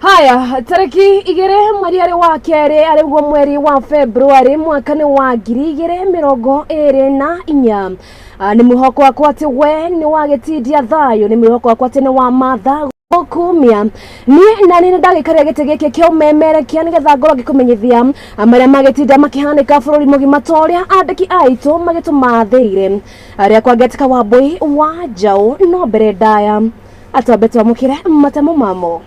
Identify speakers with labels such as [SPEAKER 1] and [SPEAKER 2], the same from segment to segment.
[SPEAKER 1] Haya, tariki igĩrĩ mweri arĩ wa kerĩ arĩguo mweri wa February mwaka nĩ wa 2024. Nĩ mwĩhoko wakwa atĩ we nĩ wagĩtindia thayũ, nĩ mwĩhoko wakwa atĩ nĩ wa matha gũkumia. Niĩ na nĩ ndagĩkaria gĩtĩ gĩkĩ kĩa ũmemerekia nĩgetha ngorwo ngĩkũmenyithia marĩa magĩtinda makĩhanĩka bũrũri mũgima ta ũrĩa andĩki aitũ magĩtũmathĩire. Arĩa kwa Ngetika Wambui wa Njaũ, no mbere ndaya atwambe twamũkĩre matemo mamo.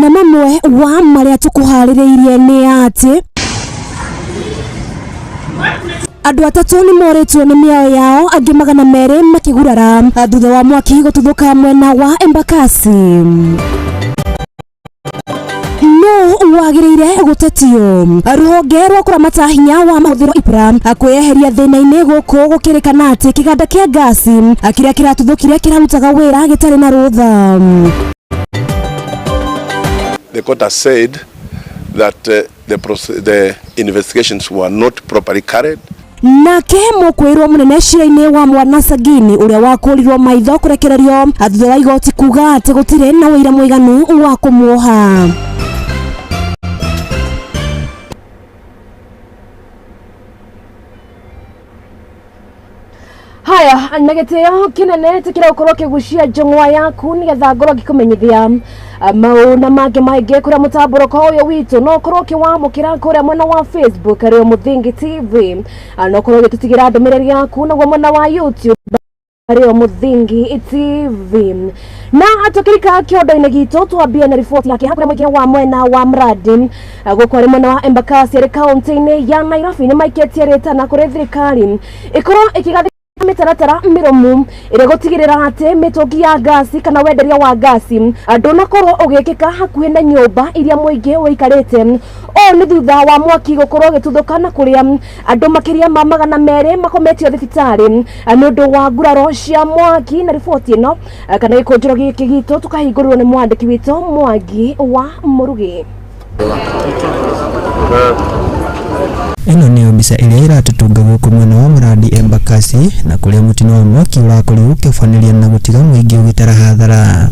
[SPEAKER 1] Na mamwe wa marĩa tũkũharĩrĩirie nĩ atĩ andũ atatũ nĩ morĩtwo nĩ mĩoyo yao, angĩ 200 makĩgurara thutha wa mwaki gũtuthũka mwena wa Embakasi. No wagĩrĩire gũtetio rũhonge rwa kũramata hinya wa mahũthĩro IPRA kwĩyeheria thĩna-inĩ gũkũ gũkĩrĩkana atĩ kĩganda kĩa ngasi kĩrĩa kĩratuthũkire kĩrarutaga wĩra gĩtarĩ na rũtha.
[SPEAKER 2] The court has said that the investigations were not properly carried.
[SPEAKER 1] Nake mũkwĩrwo mũnene cira-inĩ wa mwana Sagini ũrĩa wakũrirwo maitho kũrekererio thutha wa igoti kuga atĩ gũtirĩ na ũira mũiganu wa kũmuoha. Haya, na gĩtĩo kĩnene tĩkĩra gũkorwo kĩgucia njũng'wa yaku nĩgetha ngorwo ngĩkũmenyithia mau na mangĩ maingĩ kũrĩa mũtambũrũko ũyũ witũ no ũkorwo ũkĩwamũkĩra kũrĩa mwena wa Facebook arĩ Mũthingi TV, no ũkorwo ũgĩtũtigĩra ndũmĩrĩri yaku naguo mwena wa YouTube arĩ Mũthingi TV. Na tũkĩrika kĩondo-inĩ gitũ twambie na riboti yake kũrĩa mũingĩ wa mwena wa Mradi gũkũ arĩ mwena wa Embakasi arĩ kaunti-inĩ ya Nairobi nĩ maikĩtie rĩtana kũrĩ thirikari ĩkorwo ĩkĩgathĩka mĩtaratara mĩrũmu ĩrĩa gũtigĩrĩra atĩ mĩtũngi ya ngasi kana wenderia wa ngasi ndũnakorwo ũgĩkĩka hakuhĩ na nyũmba iria mũingĩ ũikarĩte. Ũũ nĩ thutha wa mwaki gũkorwo ũgĩtuthũka na kũrĩa andũ makĩria ma 200 makometio thibitarĩ nĩ ũndũ wa nguraro cia mwaki. Na riboti ĩno kana gĩkũnjĩro gĩkĩ gitũ tũkahingũrĩrwo nĩ mwandĩki witũ Mwangi wa Mũrugi.
[SPEAKER 3] Ĩno nĩyo mbica ĩrĩa ĩratũtũnga gũkũ mwena wa Mradi Embakasi na kũrĩa mũtino wa mwaki ũrakorirwo ũkĩbanĩria na gũtiga mũingĩ ũgĩtara hathara.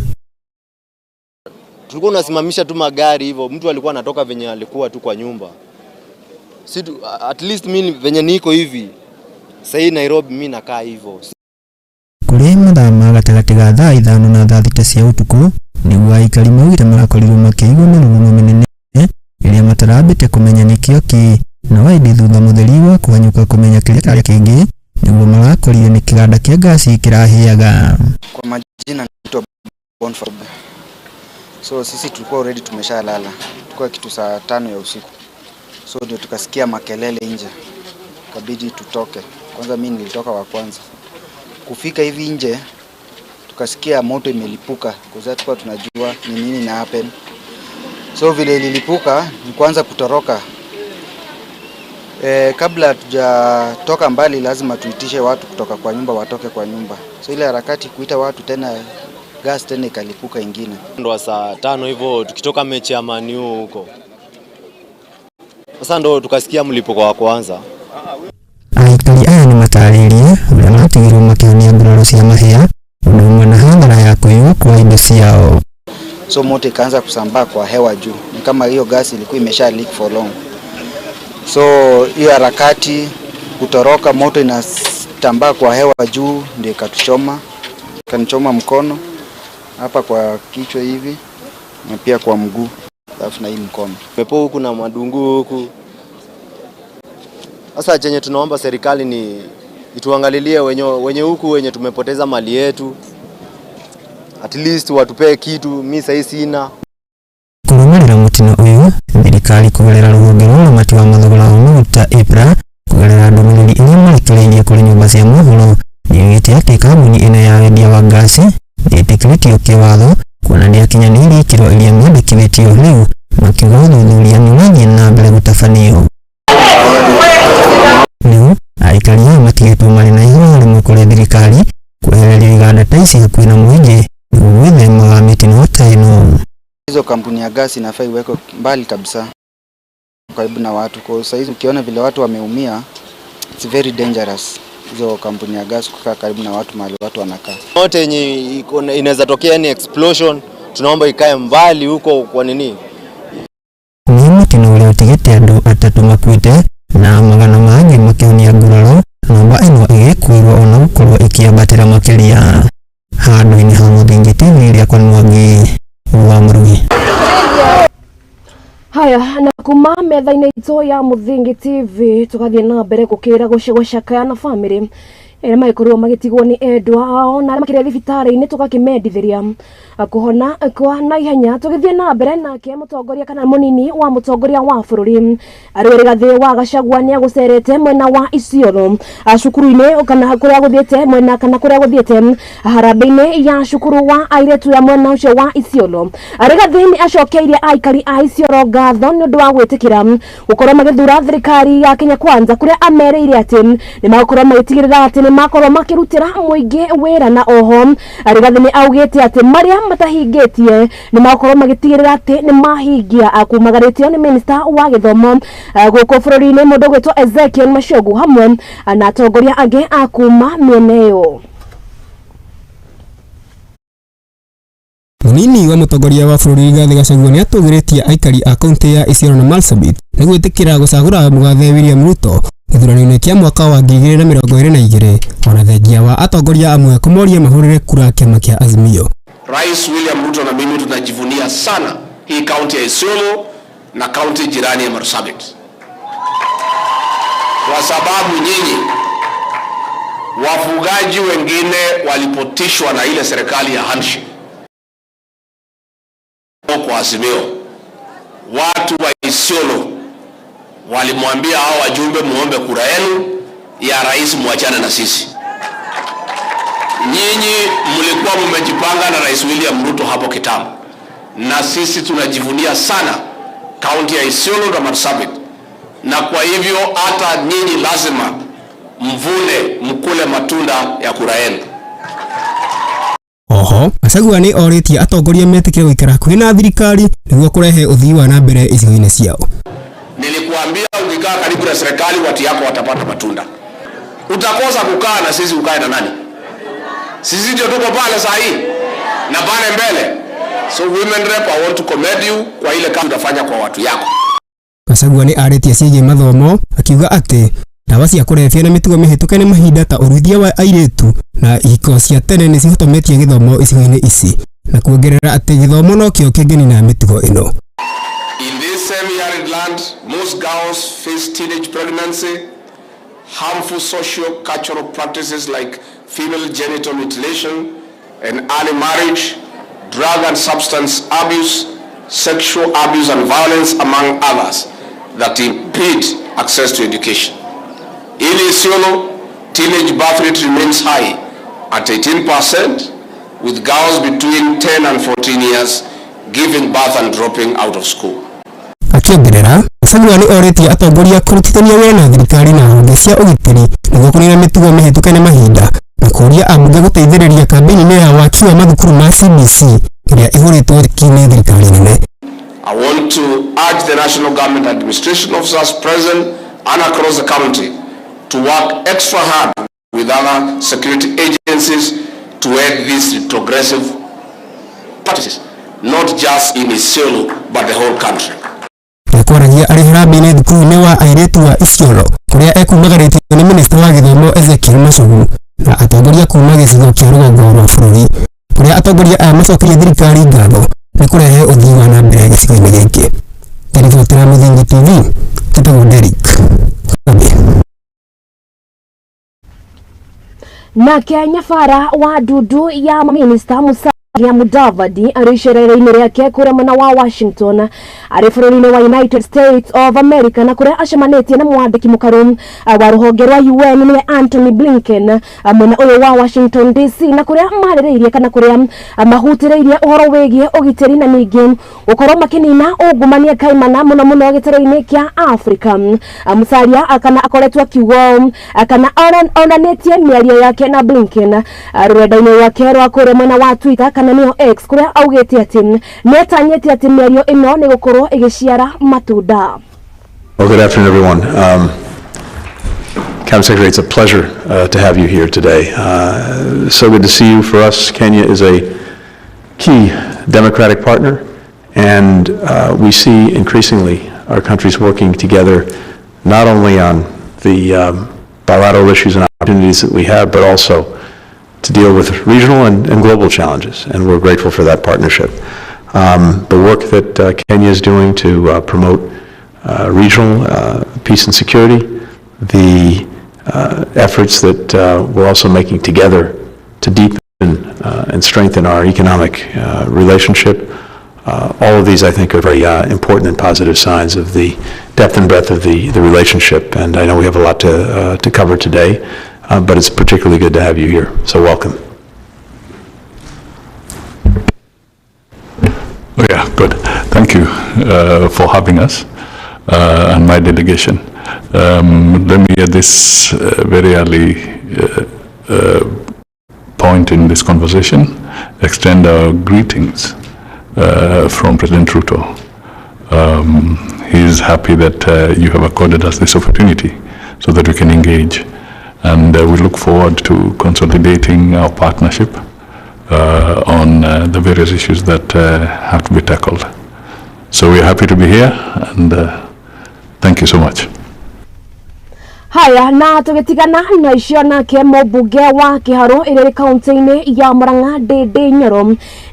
[SPEAKER 4] Tulikuwa tunasimamisha tu magari hivyo, mtu alikuwa anatoka venye alikuwa tu kwa nyumba. Si tu, at least mimi venye niko hivi sasa Nairobi mimi nakaa hivyo.
[SPEAKER 3] Kũrĩ mathaa ma gatagatĩ ga thaa 5 na thaa 6 cia ũtukũ nĩguo aikari maugĩte marakorirwo makĩigua mĩrurumo mĩnene ĩrĩa matarambĩte kũmenya nĩkĩo kĩ, no ĩndĩ thutha mũtheri wa kũhanyũka kũmenya kĩrĩa kĩrarĩ kĩngĩ nĩguo marakorire nĩ kĩganda kĩa ngasi kĩrahĩaga.
[SPEAKER 5] Kwa majina naitwa Bonford. So sisi tulikuwa already tumeshalala, tulikuwa kitu saa 5 ya usiku. So ndio tukasikia makelele nje, ikabidi tutoke. Kwanza mimi nilitoka wa kwanza. Kufika hivi nje tukasikia moto imelipuka, kwa sababu tulikuwa tunajua ni nini na happen. So vile ililipuka ni kuanza kutoroka. Kabla tujatoka mbali lazima tuitishe watu kutoka kwa nyumba watoke kwa nyumba. So ile harakati kuita watu tena gas tena ikalipuka ingine.
[SPEAKER 4] Ndo saa 5 hivyo tukitoka mechi ya Man U huko. Sasa ndo tukasikia mlipuko wa kwanza.
[SPEAKER 3] Aikari aya nĩ matarĩirie ũrĩa matigirwo makĩhonia nguraro cia mahĩa ũndũ ũmwe na hathara ya kũiywo kwa indo ciao.
[SPEAKER 5] So moto ikaanza kusambaa kwa hewa juu, ni kama hiyo gas ilikuwa imesha leak for long. So hiyo harakati kutoroka, moto inatambaa kwa hewa juu ndio ikatuchoma, ikanichoma mkono hapa kwa kichwa hivi na pia kwa mguu, alafu na hii mkono.
[SPEAKER 4] Pepo huku na madungu huku. Sasa chenye tunaomba serikali ni ituangalilie wenye huku wenye tumepoteza mali yetu. At least watupee kitu, mimi sasa sina.
[SPEAKER 3] Kũrũmĩrĩra mũtino ũyũ, thirikari kũgerera rũhonge rwa ũramati wa mathogora wa maguta EPRA kũgerera ndũmĩrĩri ĩrĩa marekereirie kũrĩ nyũmba cia mohoro nĩyugĩte atĩ kambuni ĩno ya wendia wa ngasi ndĩtĩkĩrĩtio kĩwatho kuona ndĩakinyanĩirie ikĩro iria mendekithĩtio rĩu, makiuga ũthuthuria nĩ ũrathiĩ na mbere gũtabanio. Rĩu aikari aya matigĩtwo marĩ na ihoya rĩmwe kũrĩ thirikari kwehereria iganda ta ici hakuhĩ na mũingĩ nĩguo gwĩthemaga mĩtino ta ĩno.
[SPEAKER 5] Hizo kampuni ya gasi inafaa iwekwe mbali kabisa. Karibu na watu. Kwa saizi ukiona vile watu wameumia, it's very dangerous. Hizo kampuni ya gas kukaa karibu na watu mahali watu wanakaa.
[SPEAKER 4] Yote yenye inaweza tokea ni explosion, tunaomba ikae mbali huko kwa nini?
[SPEAKER 3] Nĩ mũtino ũrĩa ũtigĩte andũ atatũ makuĩte na magana mangĩ makĩhonia nguraro, namba ĩno ĩgĩkwĩrwo ona gũkorwo ĩkĩambatĩra makĩria. Handũ-inĩ ha Mũthingi TV, rĩakwa nĩ Mwangi wa Mũrugi.
[SPEAKER 1] Haya, na kuma metha-inĩ itũ ya Mũthingi TV tũgathiĩ na mbere gũkĩra gũcakaya na bamĩrĩ ĩrĩa magĩkorirwo magĩtigwo nĩ endwa ao na arĩa makĩrĩ thibitarĩ-inĩ tũgakĩmendithĩria kũhona kwa naihenya. Tũgĩthiĩ na mbere nake mũtongoria kana mũnini wa mũtongoria wa bũrũri arĩ Rigathĩ wa Gachagua nĩ agũcerete mwena wa Isiolo cukuru-inĩ kana kũrĩa gũthiĩte mwena kana kũrĩa gũthiĩte harambĩ-inĩ ya cukuru wa airĩtu ya mwena ũcio wa Isiolo. Rigathĩ nĩ acokeirie aikari a Isiolo ngatho nĩ ũndũ wa gwĩtĩkĩra gũkorwo magĩthura thirikari ya Kenya Kwanza, kũrĩa amerĩire atĩ nĩ magũkorwo magĩtigĩrĩra atĩ nĩ makorwo makĩrutĩra mũingĩ wĩra, na oho Rigathĩ nĩ augĩte atĩ marĩa matahingĩtie nĩ magũkorwo magĩtigĩrĩra atĩ nĩ mahingia. Kumagarĩtio nĩ minista wa gĩthomo gũkũ bũrũri-inĩ mũndũ ũgwĩtwo Ezekiel Machogu hamwe na atongoria angĩ a kuma mĩena ĩyo.
[SPEAKER 6] Munini wa mũtongoria wa bũrũri Rigathĩ Gachagua nĩ atũgĩrĩtie aikari a kaunti ya Isiolo na Marsabit nĩ gwĩtĩkĩra gũcagũra mũgathe William Ruto gĩthurano-inĩ kĩa mwaka wa 2022, ona thengia wa atongoria amwe kũmoria mahũrĩre kura kĩama kĩa Azimio.
[SPEAKER 2] Rais William Ruto na mimi tunajivunia sana hii kaunti ya Isiolo na kaunti jirani ya Marsabit, kwa sababu nyinyi wafugaji wengine walipotishwa na ile serikali ya handshake kwa Azimio. Watu wa Isiolo walimwambia hao wajumbe, muombe kura yenu ya rais, muachane na sisi. Nyinyi mlikuwa mmejipanga na Rais William Ruto hapo kitambo, na sisi tunajivunia sana kaunti ya Isiolo na Marsabit, na kwa hivyo hata nyinyi lazima mvune, mkule matunda ya kura yenu.
[SPEAKER 6] Oho, Gachagua nĩ orĩtie atongoria metĩkĩre gũikara hakuhĩ na thirikari nĩguo kũrehe ũthii wa na mbere icigo-inĩ ciao.
[SPEAKER 2] Nilikuambia ukikaa karibu na serikali watu yako watapata matunda. Utakosa kukaa na sisi, ukae na nani? Sisi ndio tuko pale saa hii na pale mbele. So women rep, I want to commend you kwa ile kazi utafanya kwa watu yako.
[SPEAKER 6] Gachagua nĩ arĩtie ciĩgiĩ mathomo akiuga atĩ ndawa cia kũrebia na mĩtugo mĩhĩtũke nĩ mahinda ta ũruithia wa airĩtu na ihiko cia tene nĩ cihotometie gĩthomo icigo-inĩ ici, na kuongerera atĩ gĩthomo nokĩo kĩngĩnina mĩtugo ĩno.
[SPEAKER 2] In this semi-arid land, most girls face teenage pregnancy, harmful socio-cultural practices like female genital mutilation and early marriage, drug and substance abuse, sexual abuse and violence, among others, that impede access to education. In Isiolo, teenage birth rate remains high at 18%, with girls between 10 and 14 years giving birth and dropping out of school.
[SPEAKER 6] Akĩongerera, Gachagua nĩ orĩtie atongoria kũrutithania wĩra na thirikari na honge cia ũgitĩri nĩguo kũnina mĩtugo mĩhĩtũke nĩ mahinda, na kũũria ambunge gũteithĩrĩria kambĩini ya waki wa mathukuru ma CBC ĩrĩa ĩhũrĩtwo ki nĩ thirikari nene.
[SPEAKER 2] I want to urge the national government administration officers present and across the county to work extra hard with other security agencies to end these retrogressive practices, not just in Isiolo, but the whole country.
[SPEAKER 6] Nĩakwaragia arĩ harambee-inĩ thukuru-inĩ wa airĩtu wa Isiolo kũrĩa ekumagarĩtio nĩ minista wa gĩthomo Ezekiel Machogu na atongoria kuma gĩcigo kĩa rũgongo rwa bũrũri, kũrĩa atongoria aya macokerie thirikari ngatho nĩ kũrehe ũthii wa na mbere gĩcigo-inĩ gĩkĩ. Ndiribotera Mũthingi TV, njĩtagwo Derrick Kambi.
[SPEAKER 1] Nake nyabara wa ndundu ya minista Musalia Mudavadi arĩ icerero-inĩ rĩake kũrĩa mwena wa Washington arĩ bũrũri-inĩ wa United States of America, na kũrĩa acemanĩtie na mwandĩki mũkaru wa rũhonge rwa UN nĩwe Anthony Blinken mwena ũyũ wa Washington DC, na kũrĩa marĩrĩirie kana kũrĩa mahutĩrĩirie ũhoro wĩgiĩ ũgitĩri na ningĩ gũkorwo makĩnina ungumania kaimana mũno mũno gĩtarũ-inĩ kĩa Africa. Musalia kana akoretwo akiuga kana onanĩtie mĩario yake na Blinken rũrenda-inĩ rwake rwa kũrĩa mwena wa Twitter kana nĩyo X, kũrĩa augĩte atĩ nĩatanyĩte atĩ mĩario ĩno nĩ gũkorwo ĩgĩciara matunda.
[SPEAKER 7] Well, good afternoon, everyone. Cabinet Secretary, it's a pleasure to have you here today. So good to see you. For us, Kenya is a key democratic partner, and we see increasingly our countries working together not only on the bilateral issues and opportunities that we have, but also to deal with regional and global challenges, and we're grateful for that partnership. The work that Kenya is doing to promote regional peace and security, the efforts that we're also making together to deepen and strengthen our economic relationship, all of these, I think, are very important and positive signs of the depth and breadth of the relationship. And I know we have a lot to cover today, but it's particularly good to have you here. So welcome.
[SPEAKER 8] Oh yeah, good. Thank you for having us and my delegation. Let me at this very early point in this conversation extend our greetings from President Ruto. He is happy that you have accorded us this opportunity so that we can engage, and we look forward to consolidating our partnership on the various issues that have to be tackled. So we are happy to be here, and thank you so much.
[SPEAKER 1] Haya, na tũgĩtigana na icio, nake mũmbunge wa Kĩharũ ĩrĩa ĩrĩ kaunti-inĩ ya Murang'a, Ndindi Nyoro,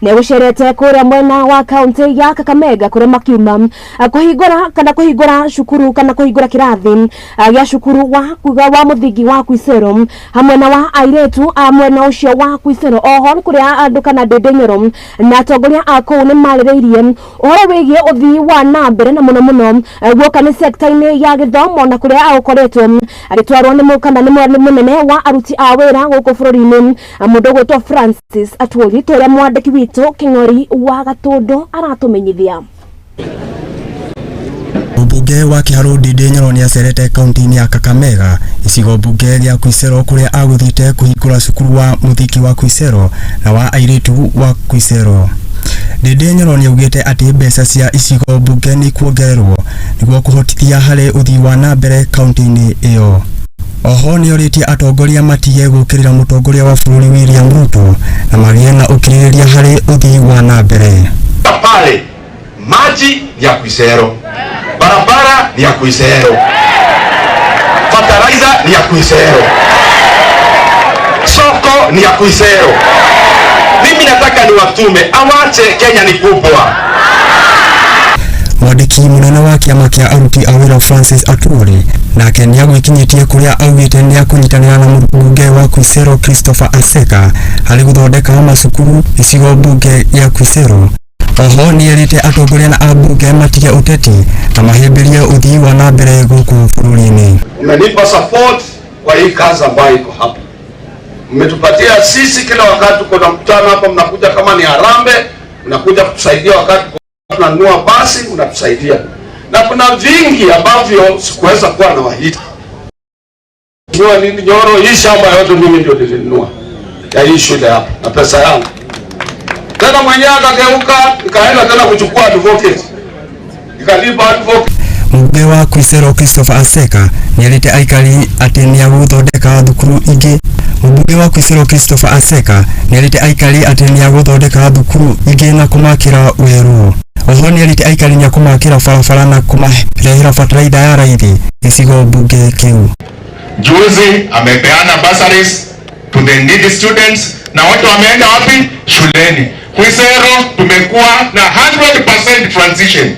[SPEAKER 1] nĩ gũcerete kũrĩa mwena wa kaunti ya Kakamega, kũrĩa makiuma kũhingũra kana kũhingũra cukuru kana kũhingũra kĩrathi gĩa cukuru wa kuga wa mũthingi wa Khwisero hamwe na wa airĩtu a mwena ũcio wa Khwisero. Oho kũrĩa andũ kana Ndindi Nyoro na atongoria a kũu nĩ marĩrĩirie ũhoro wĩgiĩ ũthii wa na mbere, na mũno mũno guoka nĩ sekta-inĩ ya gĩthomo, na kũrĩa agũkoretwo agĩtwarwo nĩ kana nĩ mũnene wa aruti a wĩra gũkũ bũrũri-inĩ, mũndũ ũgwĩtwo Francis Atwoli, tũrĩa mwandĩki witũ Kĩng'ori wa Gatũndũ aratũmenyithia.
[SPEAKER 6] Mũmbunge wa Kĩharũ Ndindi Nyoro nĩ acerete kaunti-inĩ ya Kakamega, gĩcigo mbunge gĩa Khwisero, kũrĩa agũthiĩte kũhingũra cukuru wa mũthingi wa Khwisero na wa airĩtu wa Khwisero. Ndindi Nyoro nĩ augĩte atĩ mbeca cia icigo mbunge nĩ ikuongererwo nĩguo kũhotithia harĩ ũthii wa na mbere kaunti-inĩ ĩyo. Oho nĩ orĩtie atongoria matige gũkĩrĩra mũtongoria wa bũrũri William Ruto na magĩe na ũkirĩrĩria harĩ ũthii wa na mbere.
[SPEAKER 9] Pale maji ni ya Khwisero, barabara ni ya Khwisero, fertilizer ni ya Khwisero, soko ni ya Khwisero. Mimi nataka niwatume awache, Kenya ni kubwa.
[SPEAKER 6] Mwandĩki mũnene wa kĩama kĩa aruti a wĩra Francis Atwoli nake nĩagwĩkinyĩtie, kũrĩa augĩte nĩakũnyitanĩra na mũmbunge wa Khwisero Christopher Aseka harĩ gũthondeka macukuru gĩcigo mbunge gĩa Khwisero. Oho nĩerĩte atongoria na ambunge matige ũteti na mahĩmbĩrie ũthii wa na mbere gũkũ bũrũri-inĩ.
[SPEAKER 2] Umenipa support kwa hii kazi ambayo iko hapa. Mmetupatia sisi kila wakati tuko na mkutano hapa, mnakuja kama ni harambee, mnakuja kutusaidia wakati tunanunua basi, mnatusaidia. Na kuna vingi ambavyo sikuweza kuwa na waita. Nunua nini Nyoro, hii shamba yote mimi ndio nilinunua ya hii shule hapa na pesa yangu. Tena mwenyewe akageuka, nikaenda tena kuchukua advocate. Nikalipa advocate.
[SPEAKER 6] Mũmbunge wa Khwisero Christopher Aseka nĩerĩte aikari atĩ nĩagũthondeka thukuru ingĩ. Mũmbunge wa Khwisero Christopher Aseka nĩerĩte aikari atĩ nĩagũthondeka thukuru ingĩ na kũmakĩra werũ. Oho nĩerĩte aikari nĩakũmakĩra barabara na kũmarehera bataraitha ya raithi gĩcigo mbunge kĩu.
[SPEAKER 9] Juzi amepeana bursaries to the needy students na watu wameenda wapi? Shuleni. Khwisero tumekuwa na 100% transition.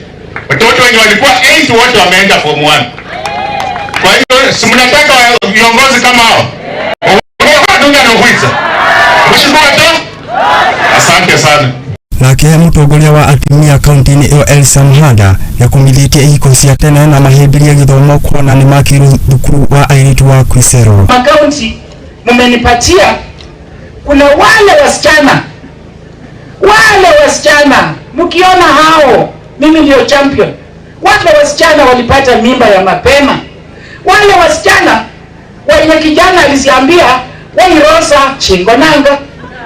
[SPEAKER 9] Watoto wenye walikuwa 8 wote wameenda form 1. Kwa hiyo si mnataka viongozi kama hao? Asante sana.
[SPEAKER 6] Nake mũtongoria wa atumia kaunti-inĩ ĩyo Elsa Muhanda nĩakumithĩtie ihiko cia tene na mahĩmbĩrie gĩthomo, kuona nĩmakĩirwo thukuru wa airĩtu wa Khwisero.
[SPEAKER 10] Makaunti mmenipatia, kuna wale wasichana, wale wasichana mkiona hao, mimi ndio champion. Wale wasichana walipata mimba ya mapema, wale wasichana wenye kijana aliziambia wairosa chingonanga,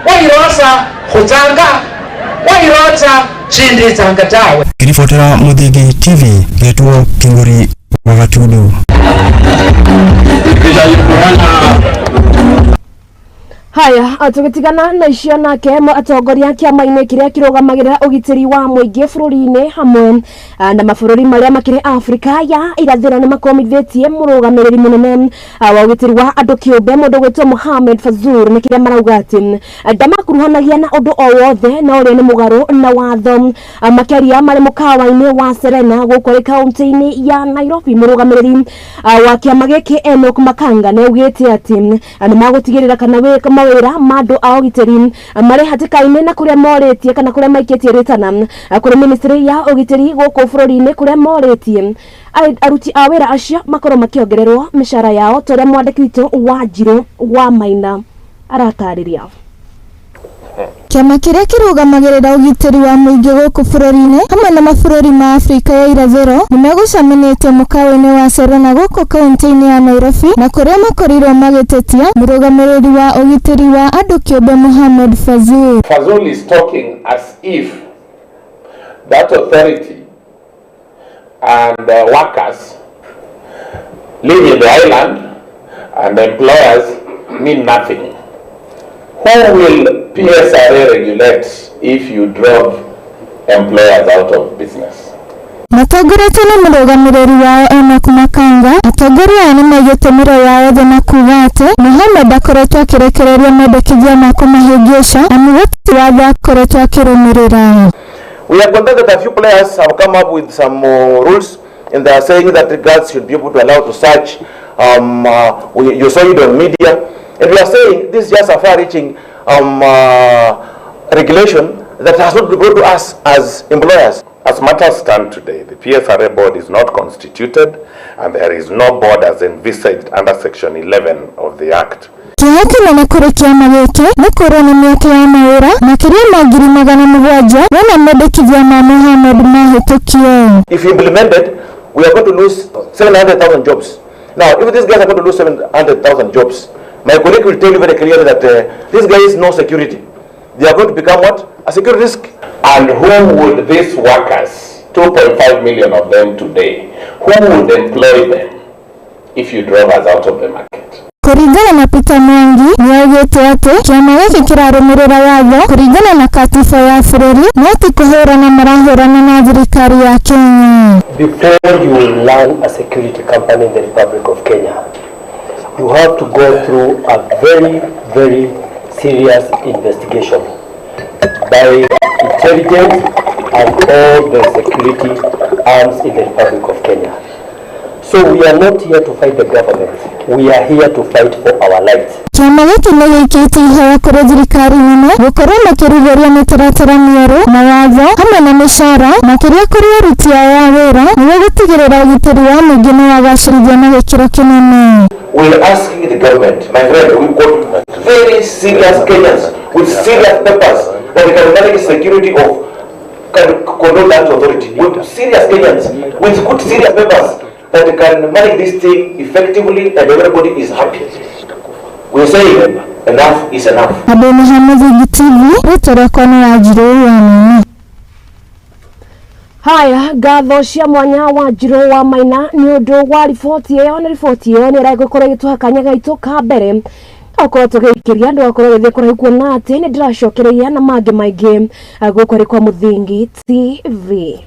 [SPEAKER 10] wairosa khutanga, wairosa chinditsanga tawe.
[SPEAKER 6] Ngĩribotera Mũthingi TV, ngetwo Kĩng'ori
[SPEAKER 3] Wa Gatundu.
[SPEAKER 1] Haya, tũgĩtigana na icio nake atongoria kĩama-inĩ kĩrĩa kĩrũgamagĩrĩra ũgitĩri wa mũingĩ bũrũri-inĩ hamwe na mabũrũri marĩa makĩrĩ Afrika ya irathĩro nĩ makomithĩtie mũrũgamĩrĩri mũnene wa ũgitĩri wa andũ kĩũmbe mũndũ gwĩtwo Mohamed Fazul nĩ kĩrĩa marauga atĩ ndamakuruhanagia na ũndũ o wothe na ũrĩa nĩ mũgarũ na watho. Makĩaria marĩ mũkawa-inĩ wa Serena gũkũ arĩ kaunti-inĩ ya Nairobi, mũrũgamĩrĩri wa kĩama gĩkĩ Enoch Makanga nĩ augĩte atĩ nĩ magũtigĩrĩra kana mawĩra ma andũ a ũgitĩri marĩ hatĩka-inĩ na kũrĩa morĩtie kana kũrĩa maikĩtie rĩtana kũrĩ ministry ya ũgitĩri gũkũ bũrũri-inĩ kũrĩa morĩtie aruti a wĩra acio makorwo makĩongererwo mĩcara yao ta ũrĩa mwandĩki witũ Wanjirũ wa Maina aratarĩria.
[SPEAKER 11] Kĩama kĩrĩa kĩrũgamagĩrĩra ũgitĩri wa mũingĩ gũkũ bũrũri-inĩ hamwe na mabũrũri ma Afrika ya irathĩro nĩmegũcemanĩtie mũkawa-inĩ wa Serena gũkũ kaunti-inĩ ya Nairobi na kũrĩa makorirwo magĩtetia mũrũgamĩrĩri wa ũgitĩri wa andũ kĩũmbe Mohamed Fazul.
[SPEAKER 12] Fazul is talking as if that authority and workers live in the island and employers mean nothing. Who will PSRA regulate if you drove employers out of business?
[SPEAKER 11] Matongoretio nĩ mũrũgamĩrĩri wao Enoch Makanga, atongoria aya nĩmaigĩte mĩro yao thĩ na kuuga atĩ Mohamed akoretwo akĩrekereria mendekithia ma kũmahĩngĩca amu gũtirĩ watho akoretwo akĩrũmĩrĩra.
[SPEAKER 13] We are concerned that a few players have come up with some rules and they are saying that the guards should be able to allow to search. You saw it on media. And we are saying this is just a far-reaching regulation that has not been brought to us as employers.
[SPEAKER 12] As matters stand today, the PSRA board is not constituted and there is no board as envisaged under Section 11 of the Act.
[SPEAKER 11] Kĩeha kĩnene kũrĩ kĩama gĩkĩ nĩ kũrwo nĩ mĩeke ya mawĩra makĩria ma 700,000 wona mendekithia ma Mohamed mahĩtũkio.
[SPEAKER 13] If implemented, we are going to lose 700,000 jobs. Now, if these guys are going to lose 700,000 jobs, my colleague will tell you very clearly that these guys no security. They are going to become what? A security risk.
[SPEAKER 12] And who would these workers, 2.5 million of them today, who would employ them if you drove us out of the market?
[SPEAKER 11] Kũringana na Peter Mwangi nĩaugĩte atĩ kĩama gĩkĩ kĩrarũmĩrĩra watho kũringana na katiba ya bũrũri no ti kũhũrana marahũrana na thirikari ya Kenya.
[SPEAKER 14] Before you run a security company in the Republic of Kenya, you have to go through a very, very serious investigation by intelligence and all the security arms in the Republic of Kenya. So we are not here to fight the government. We are here to fight for our rights.
[SPEAKER 11] Kĩama gĩkĩ nĩ gĩikĩtie ihoya kũrĩ thirikari nene gũkorwo makĩrugũria mĩtaratara mĩerũ mawatho hamwe na mĩcara makĩria kũrĩ aruti aya a wĩra nĩguo gũtigĩrĩra ũgitĩri wa mũingĩ nĩ wagacĩrithio na gĩkĩro kĩnene.
[SPEAKER 13] We are asking the government, my friend, we've got very serious Kenyans with serious papers that can manage security of, can control that authority. With serious Kenyans with good serious papers that can manage this thing effectively and everybody is happy. We are saying enough is enough.
[SPEAKER 11] Andũ Mũthingi TV, rĩtwa rĩakwa nĩ Wanjirũ wa Maina.
[SPEAKER 1] Haya, ngatho cia mwanya Wanjirũ wa Maina nĩ ũndũ wa riboti ĩyo. Nĩ riboti ĩyo nĩ ĩragĩkorwo ĩgĩtũhe kanya gaitũ ka mbere okorwo tũgĩikĩria ndũgakorwo ũgĩthiĩ kũraihu kuona atĩ nĩ ndĩracokereria na mangĩ maingĩ gũkũ arĩ kwa Mũthingi TV.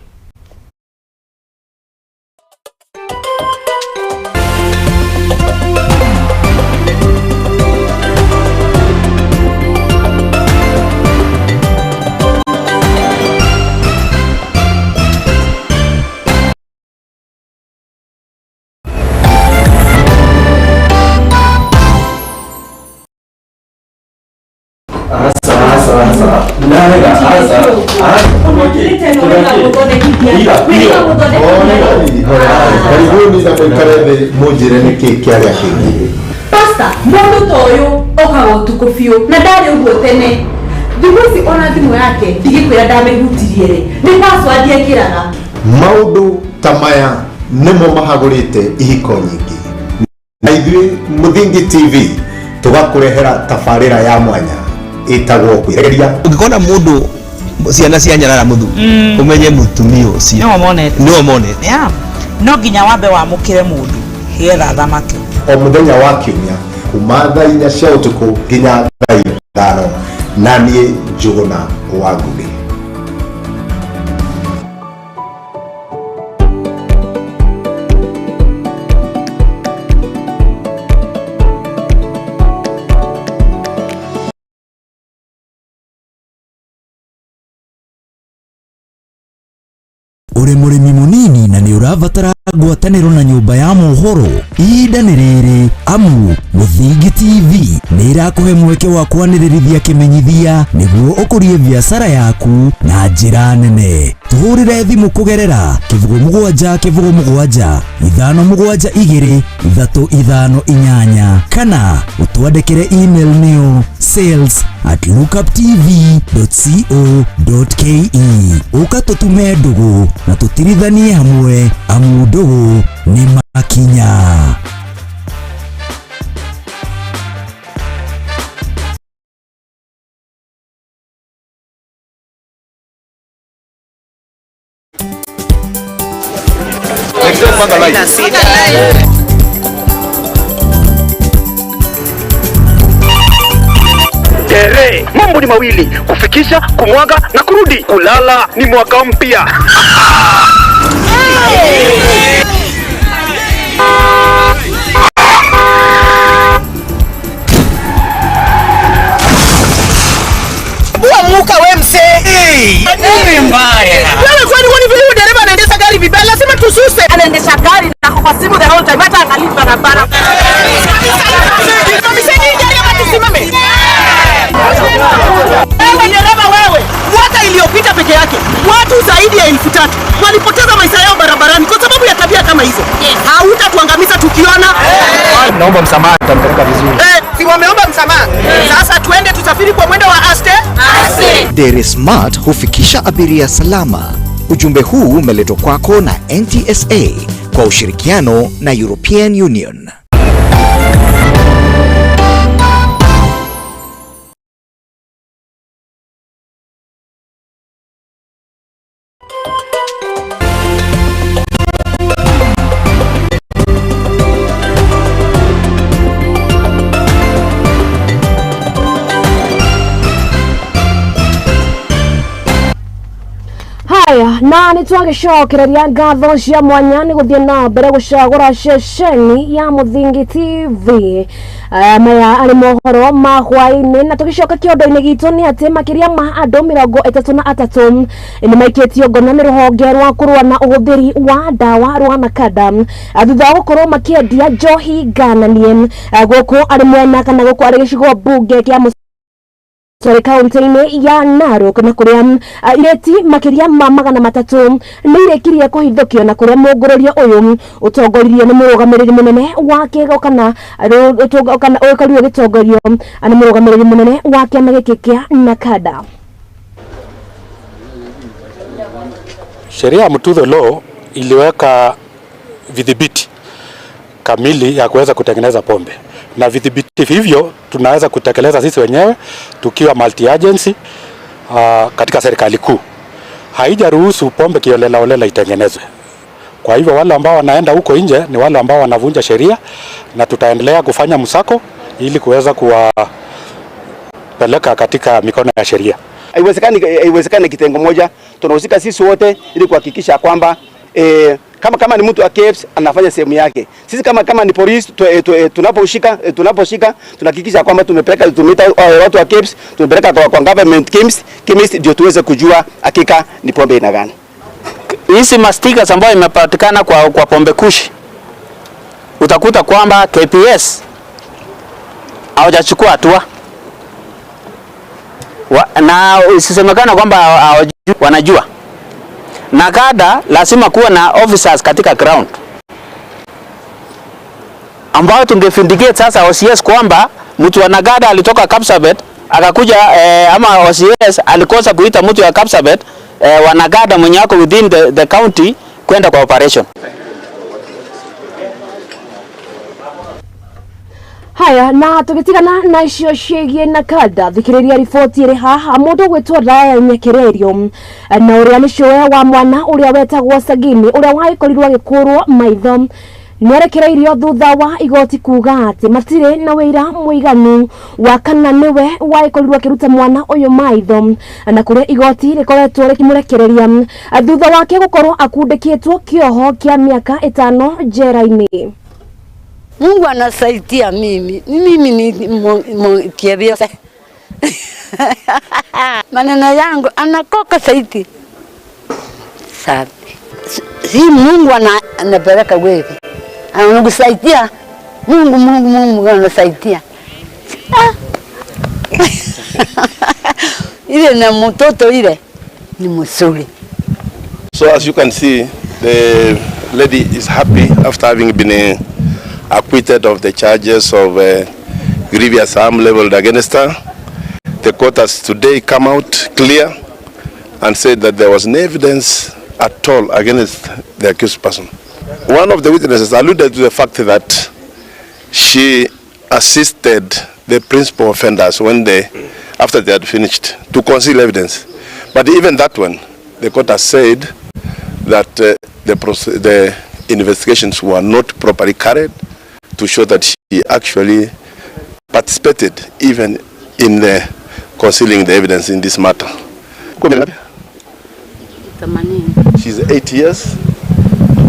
[SPEAKER 15] Karibuni na mũikare thĩ mũnjĩre nĩkĩ kĩarĩa kĩngĩ.
[SPEAKER 16] Pasta, mũndũ ta ũyũ okaga ũtukũ biũ na ndarĩ ũguo tene. Thikũ ici ona thimũ yake ndigĩkwĩra ndamĩhutirie rĩ, nĩ password ekĩraga.
[SPEAKER 15] Maũndũ ta maya nĩmo mahagũrĩte ihiko nyingĩ. Na ithuĩ Mũthingi TV tũgakũrehera tabarĩra ya mwanya ĩtagwo kwĩregeria.
[SPEAKER 17] Ũngĩkona mũndũ ciana cia nyarara mũthuri umenye mũtumia ũcio nĩwe monete.
[SPEAKER 10] No nginya wambe wamũkĩre mũndũ getha thamake.
[SPEAKER 15] O mũthenya wa kiumia kuma thaa 4 cia ũtukũ nginya thaa 5, na niĩ Njũgũna wa Ngũgĩ.
[SPEAKER 17] Uri murimi munini na ni urabatara ngwatanĩro na nyũmba ya mohoro, ihinda nĩ rĩrĩ amu Mũthingi TV nĩ ĩrakũhe mweke wa kwanĩrĩrithia kĩmenyithia nĩguo ũkũrie biacara yaku na njĩra nene. Tũhũrĩre thimũ kũgerera 07 07 5 7 2 3 5 8 kana ũtwandĩkĩre email nĩyo sales@lookuptv.co.ke. Ũka tũtume ndũgũ na tũtirithanie hamwe amu ndũgũ nĩ makinya.
[SPEAKER 18] Tere, mambo ni mawili, kufikisha, kumwaga na kurudi. Kulala ni mwaka mpya.
[SPEAKER 10] Muka we msee.
[SPEAKER 18] Nini mbaya?
[SPEAKER 10] Wewe kwani wewe vile dereva anaendesha gari vibaya, lazima tususe. Anaendesha gari na kwa simu the whole time, hata angalii barabara. Tusimame. Wewe dereva wewe, mwaka iliyopita peke yake watu zaidi ya 3000 walipoteza maisha yao barabarani kwa sababu ya tabia kama hizo. Hautatuangamiza tukiona.
[SPEAKER 19] Naomba msamaha, tutampeleka vizuri.
[SPEAKER 10] Si wameomba msamaha. Sasa tuende tusafiri kwa mwendo wa aste.
[SPEAKER 20] Dere Smart hufikisha abiria salama. Ujumbe huu umeletwa kwako na NTSA kwa ushirikiano na European Union.
[SPEAKER 1] Haya, na nĩ twagĩcokereria ngatho cia mwanya nĩ gũthiĩ na mbere gũcagũra ceceni ya Mũthingi TV. Maya arĩ mohoro ma hwaĩ-inĩ, na tũgĩcoka kĩondo-inĩ gitũ nĩ atĩ makĩria ma andũ 33 nĩ maikĩtio ngono nĩ rũhonge rwa kũrũa na ũhũthĩri wa ndawa rwa NACADA thutha wa gũkorwo makĩendia njohi ngananie gũkũ arĩ mwena kana gũkũ arĩ gĩcigo mbunge kĩa Sorry, kaunti-inĩ ya Narok, na kũrĩa ireti makĩria ma 300 nĩ irĩkirie kũhithũkio, na kũrĩa mũngũrũrio ũyũ ũtongoririo nĩ mũrũgamĩrĩri mũnene wa kĩgo kana ũkorirwo ũgĩtongorio nĩ mũrũgamĩrĩri mũnene wa kĩama gĩkĩ kĩa NACADA.
[SPEAKER 21] Sheria ya Mututho Law iliweka vidhibiti kamili ya kuweza kutengeneza pombe, na vidhibiti hivyo tunaweza kutekeleza sisi wenyewe tukiwa multi agency katika serikali kuu. Haijaruhusu pombe kiolela olela itengenezwe. Kwa hivyo wale ambao wanaenda huko nje ni wale ambao wanavunja sheria, na tutaendelea kufanya msako ili kuweza kuwapeleka katika mikono ya sheria.
[SPEAKER 22] Haiwezekani kitengo moja, tunahusika sisi wote ili kuhakikisha kwamba kama ni mtu wa KEBS anafanya sehemu yake. Sisi kama ni polisi tunaposhika tunahakikisha kwamba tumepeleka, tumeita watu wa KEBS, tumepeleka kwa government chemist ndio tuweze kujua hakika ni pombe ina gani.
[SPEAKER 23] Hizi mastika ambayo imepatikana kwa pombe kushi, utakuta kwamba KPS hawajachukua hatua. Na isisemekana kwamba wanajua. NACADA lazima kuwa na officers katika ground ambao tungefindicate sasa OCS kwamba mtu wa NACADA alitoka Kapsabet akakuja ama OCS alikosa kuita mtu wa Kapsabet wa NACADA mwenye wako within the county kwenda kwa operation.
[SPEAKER 1] Haya, na tugitigana na icio ciĩgiĩ NACADA, thikĩrĩria riboti ĩrĩ haha. Mũndũ gwĩtwo Rael Nyekererio na ũrĩa nĩ cũwe wa mwana ũrĩa wetagwo Sagini, ũrĩa wagĩkorirwo agĩkũrwo maitho, nĩarekereirio thutha wa igoti kuga atĩ matirĩ na wĩira mũiganu wa kana nĩwe wagĩkorirwo akĩruta mwana ũyũ maitho, na kũrĩa igoti rĩkoretwo rĩkĩmũrekereria thutha wake gũkorwo akundĩkĩtwo kĩoho kĩa mĩaka 5 njera-inĩ.
[SPEAKER 4] Mungu anasaidia mimi. Mimi ni kiebio. Maneno yangu anakoka saiti. Safi. Si Mungu anapeleka wewe. Anakusaidia. Mungu Mungu Mungu anasaidia. Ah. Ile na mtoto ile ni mzuri.
[SPEAKER 5] So as you can see, the lady is happy after having been acquitted of the charges of grievous harm leveled against her. The court has today come out clear and said that there was no evidence at all against the accused person. One of the witnesses alluded to the fact that she assisted the principal offenders when they, after they had finished, to conceal evidence. But even that one, the court has said that the investigations were not properly carried to show that she actually participated even in the concealing the evidence in this matter. She's 8 years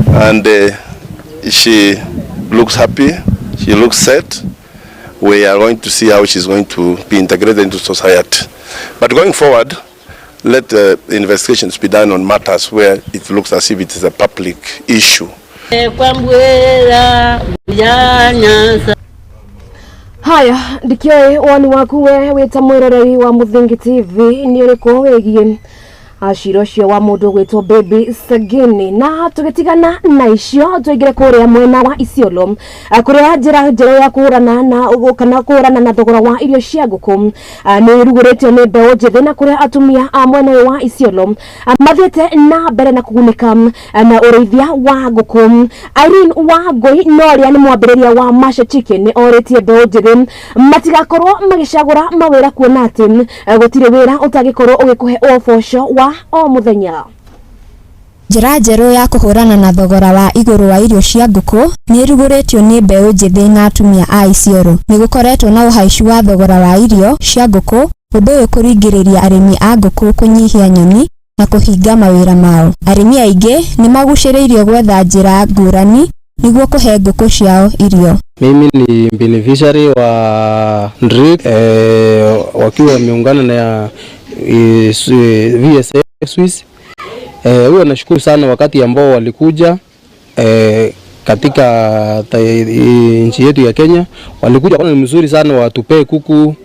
[SPEAKER 5] and she looks happy, she looks set. We are going to see how she's going to be integrated into society. But going forward, let the investigations be done on matters where it looks as if it is a public issue.
[SPEAKER 1] Haya, ndikioe woni waku we wita mwiroreri wa Muthingi TV ni uriku wigie cira ucio wa mundu gwitwo Baby Sagini. Na tugitigana na icio tuingire kuria mwena wa Isiolo, kuria njira njeru ya kuhurana na kana kuhurana na thogora wa irio cia nguku ni iruguritio ni mbeũ njithi, na kuria atumia a mwena wa Isiolo mathiete na mbere na kugunĩka na ũrĩithia wa nguku. Irene Wangui no ũrĩa nĩ mwambĩrĩria wa Masha Chicken nĩ orĩtie mbeũ njithi matigakorwo magĩcagũra mawĩra kuona atĩ gũtirĩ wĩra ũtangĩkorwo ũgĩkũhe ũboco wa o muthenya.
[SPEAKER 11] Njĩra njerũ ya kũhũrana na thogora wa igũrũ wa irio cia ngũkũ nĩ ĩrugũrĩtio nĩ mbeũ njĩthĩ na atumia a Isiolo. Nĩ gũkoretwo na ũhaicu wa thogora wa irio cia ngũkũ, ũndũ ũyũ kũringĩrĩria arĩmi a ngũkũ kũnyihia nyoni na kũhinga mawĩra mao. Arĩmi aingĩ nĩ magucĩrĩirio gwetha njĩra ngũrani nĩguo kũhe ngũkũ ciao irio.
[SPEAKER 7] Mimi ni beneficiary wa NDRIC wakiwa wameungana na VSA Swiss. Huyo nashukuru sana wakati ambao walikuja katika nchi yetu ya Kenya. Walikuja kwa ni mzuri sana, watupee kuku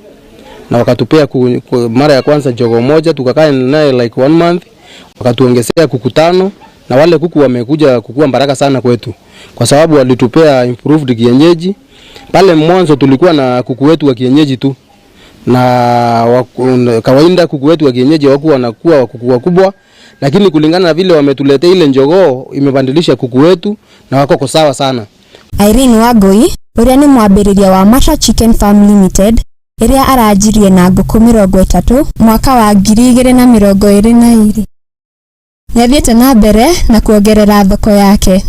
[SPEAKER 7] na wakatupea mara ya kwanza jogoo moja, tukakaa naye like 1 month, wakatuongezea kuku 5, na wale kuku wamekuja kukua baraka sana kwetu kwa sababu walitupea improved kienyeji. Pale mwanzo tulikuwa na kuku wetu wa kienyeji tu, na kawaida kuku wetu wa kienyeji hawakuwa wanakuwa kuku wakubwa, lakini kulingana na vile wametuletea ile njogoo imebadilisha kuku wetu na wako sawa sana.
[SPEAKER 11] Irene Wangui uria ni mwambĩrĩria wa Masha Chicken Farm Limited ĩrĩa aranjirie na ngũkũ 30 mwaka wa 2022. Nĩathiĩte na mbere na kuongerera thoko yake.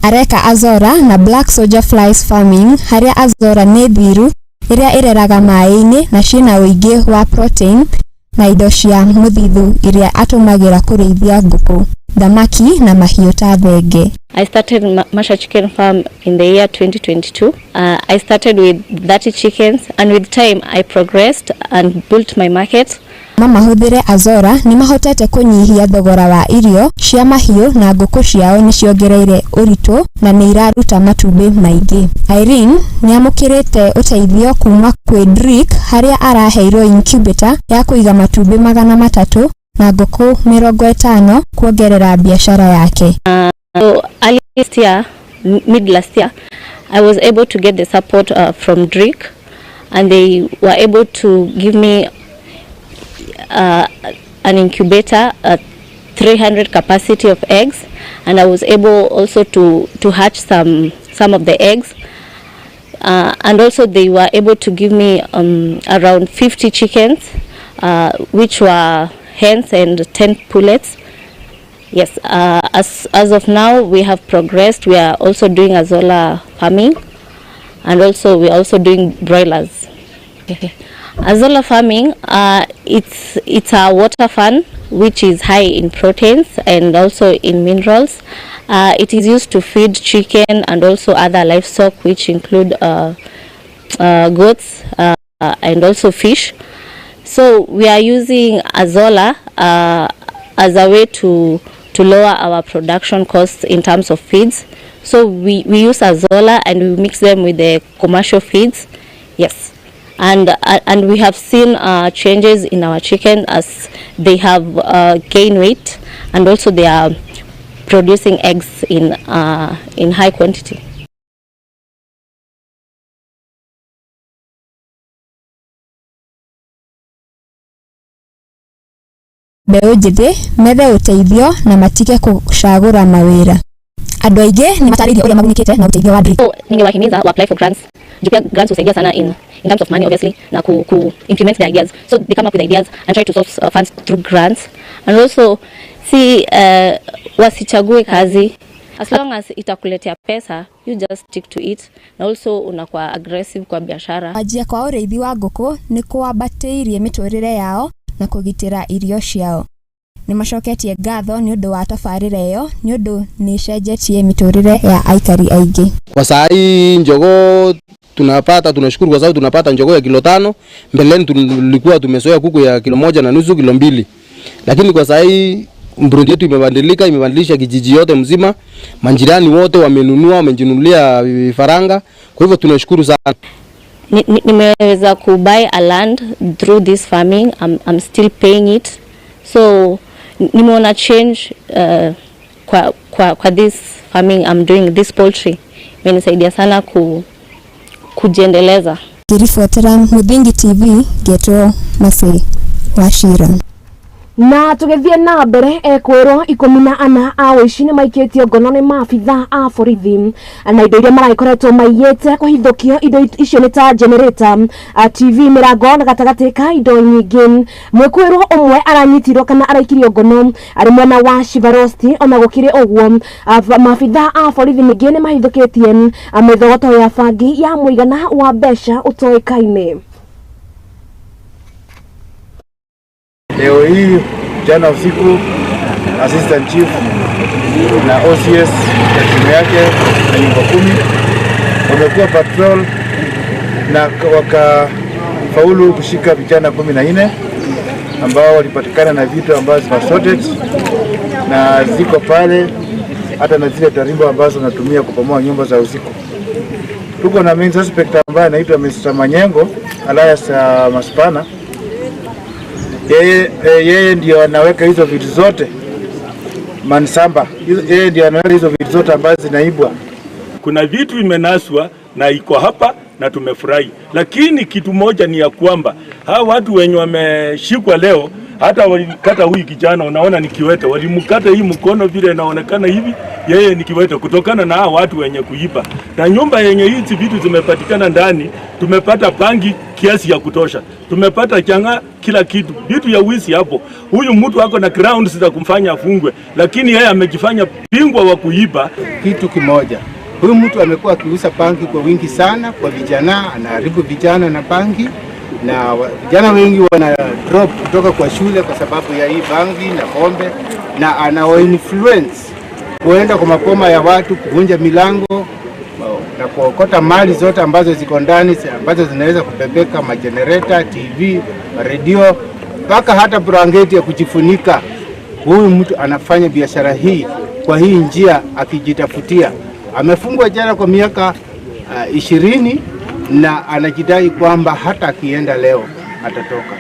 [SPEAKER 11] Areka Azora na Black Soldier Flies Farming, harĩa Azora nĩ thiru ĩrĩa ĩreraga maĩ-inĩ na ciĩna ũingĩ wa protein na indo cia mũthithu iria atũmagĩra kũrĩithia ngũkũ, thamaki na mahiũ ta thenge.
[SPEAKER 24] I started Masha Chicken Farm in the year 2022. I started with 30 chickens, and with time I progressed and built my market.
[SPEAKER 11] Mamahũthĩre Azora nĩ mahotete kũnyihia thogora wa irio cia mahiũ na ngũkũ ciao nĩ ciongereire ũritũ na nĩ iraruta matumbĩ maingĩ. Irene nĩ amũkĩrĩte ũteithio kuma kwĩ DRIC harĩa araheirwo incubator ya kũiga matumbĩ 300 na ngũkũ 50 kuongerera biashara yake.
[SPEAKER 24] So early last year, mid last year, I was able to get the support from DRIC, and they were able to give me an incubator, a 300 capacity of eggs, and I was able also to hatch some of the eggs. And also they were able to give me around 50 chickens, which were hens and 10 pullets. Yes, as of now we have progressed. We are also doing Azolla farming, and also we are also doing broilers. Okay. Azolla farming, it's a water fern which is high in proteins and also in minerals. It is used to feed chicken and also other livestock, which include goats and also fish. So we are using Azolla as a way to lower our production costs in terms of feeds. So we use Azolla and we mix them with the commercial feeds. Yes. And we have seen changes in our chicken as they have gained weight, and also they are producing eggs in high quantity.
[SPEAKER 11] Mbeũ njĩthĩ methe ũteithio na matige gũcagũra mawĩra. Andũ aingĩ nĩ matarĩirie ũrĩa magunĩkĩte na ũteithio wa DREAM.
[SPEAKER 24] So ningewahimiza wa apply for grants. Juu pia grants husaidia sana in terms of money obviously, na ku implement the ideas. So they come up with ideas and try to source funds through grants. And also si wasichague kazi. As long as itakuletea pesa, you just stick to it. Na also unakuwa aggressive kwa biashara.
[SPEAKER 11] Kwanjia kwa ũrĩithi wa ngũkũ nĩ kwambatĩirie mĩtũrĩre yao na kũgitĩra irio ciao. Nĩ macoketie ngatho nĩ ũndũ wa tabarĩra ĩyo nĩ ũndũ nĩ ĩcenjetie mĩtũrĩre ya aikari aingĩ.
[SPEAKER 7] Kwa saa hii njogoo tunapata, tunashukuru kwa sababu tunapata njogoo ya kilo 5. Mbeleni tulikuwa tumezoea kuku ya kilo 1.5, kilo 2. Lakini kwa saa hii mburundi yetu imebadilika, imebadilisha kijiji yote mzima. Majirani wote wamenunua, wamejinunulia vifaranga. Kwa hivyo tunashukuru sana.
[SPEAKER 24] Nimeweza ku buy a land through this farming. I'm still paying it. So nimeona change kwa this farming I'm doing, this poultry. Imenisaidia sana kujiendeleza.
[SPEAKER 11] Ngĩribotera Muthingi TV ngetwo Mercy Wachira.
[SPEAKER 1] Na tugithie na mbere ekwirwo 14 a ũici nĩ maikĩtio ngono nĩ maabitha a borithi na indo iria maragĩkoretwo maiyĩte kũhithũkio. Indo icio nĩ ta generator, TV, mĩrango na gatagatĩ ka indo nyingĩ. Mwĩkũĩrwo ũmwe aranyitirwo kana araikirio ngono arĩ mwena wa Shivarosti. Ona gũkĩrĩ ũguo, maabitha a borithi ningĩ nĩ mahithũkĩtie mĩthogoto ya bangi ya mũigana wa mbeca ũtoĩkaine.
[SPEAKER 2] Leo hii jana usiku Assistant Chief na OCS na timu yake na nyumba 10 wamekuwa patrol na wakafaulu kushika vijana 14 ambao walipatikana na vitu ambazo zima na ziko pale, hata na zile tarimbo ambazo natumia kupomoa nyumba za usiku. Tuko na main suspect ambaye anaitwa Mr. Manyengo alias Maspana. Yeye ndio anaweka hizo vitu zote Mansamba. Yeye ndio anaweka hizo vitu zote ambazo zinaibwa.
[SPEAKER 6] Kuna vitu imenaswa na iko hapa na tumefurahi. Lakini kitu moja ni ya kwamba hawa watu wenye wameshikwa leo, hata walikata huyu kijana, unaona ni kiwete, walimkata hii mkono vile inaonekana hivi, yeye ni kiwete kutokana na hawa watu wenye kuiba. Na nyumba yenye hizi vitu zimepatikana ndani, tumepata bangi kiasi ya kutosha, tumepata changa, kila kitu, vitu ya wizi hapo. Huyu mtu ako na grounds za kumfanya afungwe, lakini yeye amejifanya bingwa wa kuiba.
[SPEAKER 8] Kitu kimoja, huyu mtu amekuwa akiuza bangi kwa wingi sana kwa vijana, anaharibu vijana na bangi, na vijana wengi wana drop kutoka kwa shule kwa sababu ya hii bangi na pombe, na ana influence kuenda kwa mapoma ya watu, kuvunja milango na kuokota mali zote ambazo ziko ndani, ambazo zinaweza kubebeka, magenerator, TV, radio, mpaka hata blanketi ya kujifunika. Huyu mtu anafanya biashara hii kwa hii njia akijitafutia. Amefungwa jela kwa miaka 20 na anajidai kwamba hata akienda leo atatoka.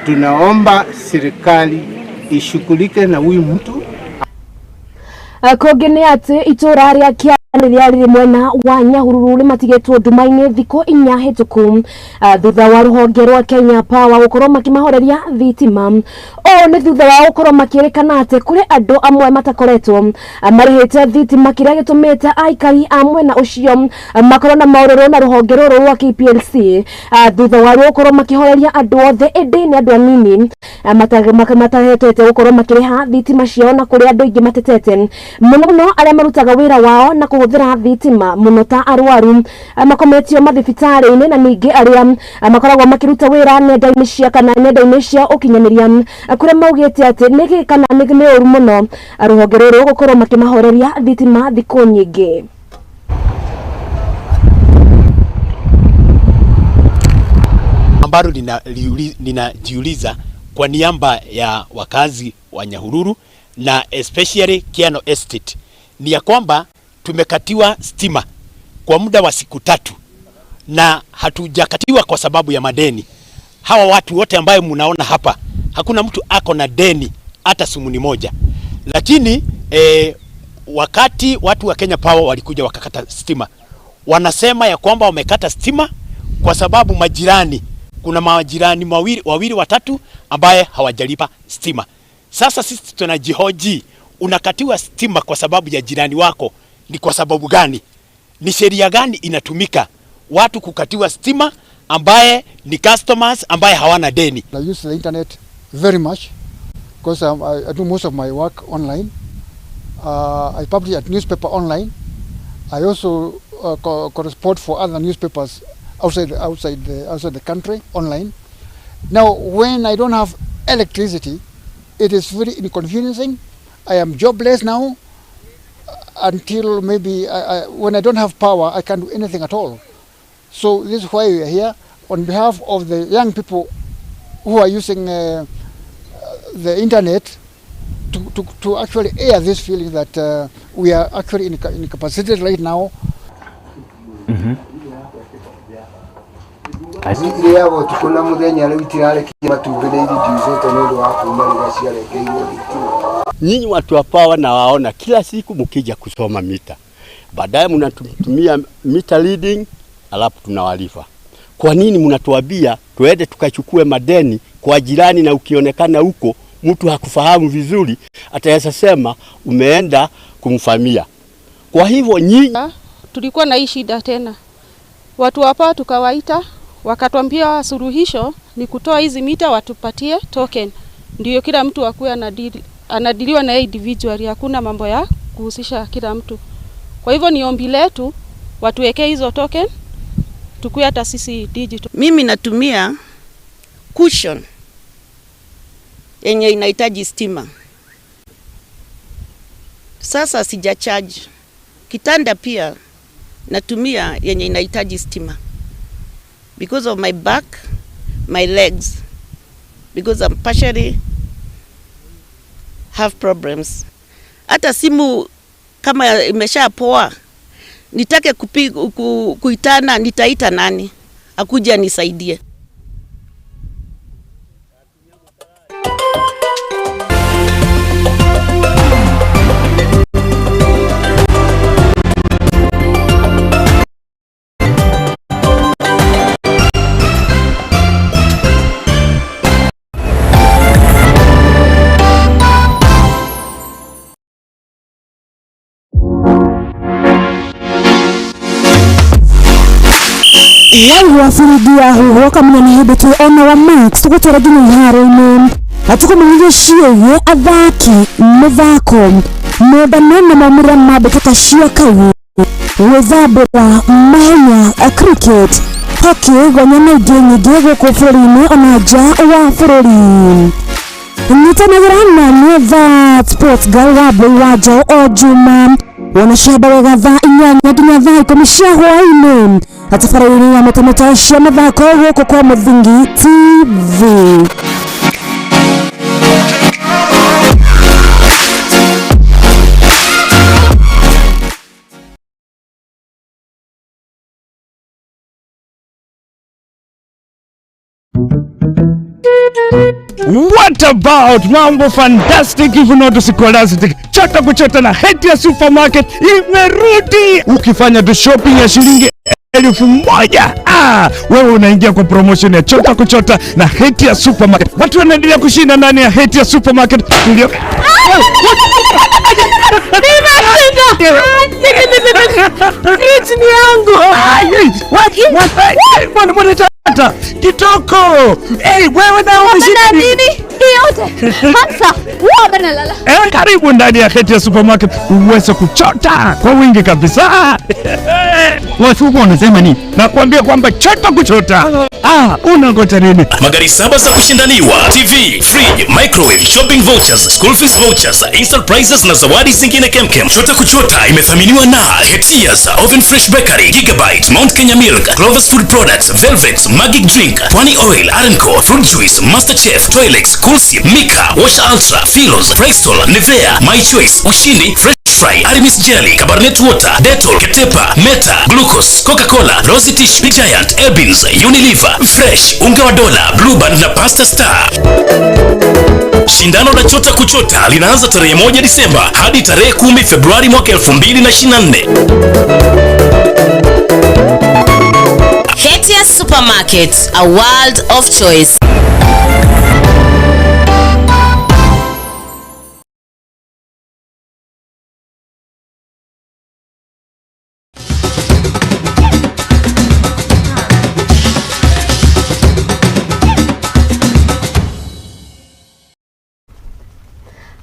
[SPEAKER 8] Tunaomba serikali ishughulike na huyu mtu.
[SPEAKER 1] Kũngĩ nĩ atĩ itũra rĩa Rĩrĩa rĩrĩ mwena wa Nyahururu nĩmatigĩtwo nduma-inĩ thikũ 4 hĩtũku thutha wa rũhonge rwa Kenya Power gũkorwo makĩmahoreria thitima. Ũũ nĩ thutha wa gũkorwo makĩrĩkana atĩ kũrĩ andũ amwe matakoretwo marĩhĩte thitima, kĩrĩa gĩtũmĩte aikari a mwena ũcio makorwo na maũrũrũ na rũhonge rũrũ rwa KPLC thutha wa ruo gũkorwo makĩhoreria andũ othe, ĩndĩ nĩ andũ anini matahetete gũkorwo makĩrĩha thitima ciao, na kũrĩ andũ aingĩ matetete mũno mũno arĩa marutaga wĩra wao na kũhũthĩra thitima mũno ta arwaru makometio mathibitarĩ-inĩ, na ningĩ arĩa makoragwo makĩruta wĩra nenda-inĩ cia kana nenda-inĩ cia ũkinyanĩria, kũrĩa maugĩte atĩ nĩ kana nĩ ũru mũno rũhonge rũrũ gũkorwo makĩmahoreria thitima thikũ nyingĩ.
[SPEAKER 3] Ambalo ninajiuliza kwa niaba ya wakazi wa Nyahururu na especially Kiano Estate ni ya kwamba tumekatiwa stima kwa muda wa siku 3 na hatujakatiwa kwa sababu ya madeni. Hawa watu wote ambayo mnaona hapa, hakuna mtu ako na deni hata sumuni moja. Lakini wakati watu wa Kenya Power walikuja wakakata stima, wanasema ya kwamba wamekata stima kwa sababu majirani, kuna majirani wawili watatu ambaye hawajalipa stima. Sasa sisi tunajihoji, unakatiwa stima kwa sababu ya jirani wako ni kwa sababu gani? Ni sheria gani inatumika watu kukatiwa stima ambaye ni customers ambaye hawana deni?
[SPEAKER 9] I use the internet very much because I do most of my work online. I publish at newspaper online. I also correspond for other newspapers outside the country online. Now, when I don't have electricity, it is very inconveniencing. I am jobless now until maybe when I don't have power, I can't do anything at all. So this is why we are here on behalf of the young people who are using the internet to actually air this feeling that we are actually incapacitated right now.
[SPEAKER 12] Nyinyi watu wa Power na waona kila siku mkija kusoma mita, baadaye mnatumia meter reading alafu tunawalifa. Kwa nini mnatuambia tuende tukachukue madeni kwa jirani, na ukionekana huko mtu hakufahamu vizuri ataweza sema umeenda kumfamia? Kwa hivyo nyinyi
[SPEAKER 14] tulikuwa na hii shida tena. Watu wa Power tukawaita, wakatuambia suluhisho ni kutoa hizi mita watupatie token, ndio kila mtu akuwe anadiliwa na individually, hakuna mambo ya kuhusisha kila mtu. Kwa hivyo ni ombi letu watuwekee hizo token tukue hata sisi digital.
[SPEAKER 25] Mimi natumia cushion yenye inahitaji stima. Sasa sija charge. Kitanda pia natumia yenye inahitaji stima. Because of my back, my legs, because I'm partially have problems. Hata simu kama imeshapoa, nitake kuitana, nitaita nani akuja nisaidie?
[SPEAKER 26] Waigua biringi yahuhwo kamenya nĩ hĩndĩ twĩ ona wa Max tũgũtwara nginya iharo-inĩ atũkũmenyithia ciĩgiĩ athaki, mĩthako, mendano na maumĩrĩra ma mbĩtĩka cia kaũ, gwĩthambĩra, mahenya, cricket, hockey, gonya na ingĩ nyingĩ gũkũ bũrũri-inĩ ona nja wa bũrũri. Nyitanagĩra na niĩ That Sports Girl wa Mbũi wa Njaũ o Juma wona ciamba wega thaa 8 nginya thaa 10 cia hwaĩ-inĩ atabarĩra ya mĩtamĩta cia mathako gũkũ kwa Mũthingi TV.
[SPEAKER 13] What about mambo fantastic, if not scholastic? Chota kuchota na Hetia Supermarket imerudi. Ukifanya tu shopping ya shilingi 1000, wewe unaingia kwa promotion ya chota kuchota na Hetia Supermarket. Watu wanaendelea kushinda ndani ya Hetia Supermarket. Ndio.
[SPEAKER 1] Nimeshinda! Fridge ni yangu.
[SPEAKER 13] What? Mbona tata? Kitoko. Hey, wewe na umeshinda
[SPEAKER 1] nini? Hii yote. Hamsa. Wewe lala.
[SPEAKER 13] Karibu ndani ya Hetia Supermarket uweze kuchota kwa wingi kabisa. Watu wanasema nini? Nakwambia kwamba chota kuchota. Unangoja nini?
[SPEAKER 15] Magari 7 za kushindaniwa, TV, fridge, microwave, shopping vouchers, school fees vouchers, instant prizes na zawadi zingine kemkem. Chota kuchota imethaminiwa na Hetias, Oven Fresh Bakery, Gigabyte, Mount Kenya Milk, Clover's Food Products, Velvet, Magic Drink, Pwani Oil, Arenco, Fruit Juice, Master Chef, Toilex, Coolsi, Mika, Wash Ultra, Philos, Bristol, Nivea, My Choice, Ushindi, Fresh Fry, Aramis Jelly, Cabernet Water, Dettol, Ketepa, Meta, Glucose, Coca-Cola, Rosy Tish, Big Giant, Ebins, Unilever, Fresh, Unga wa Dola, Blue Band na Pasta Star. Shindano la Chota Kuchota linaanza tarehe 1 Disemba hadi tarehe 10 Februari mwaka 2024.
[SPEAKER 16] Hetia Supermarket, a world of choice.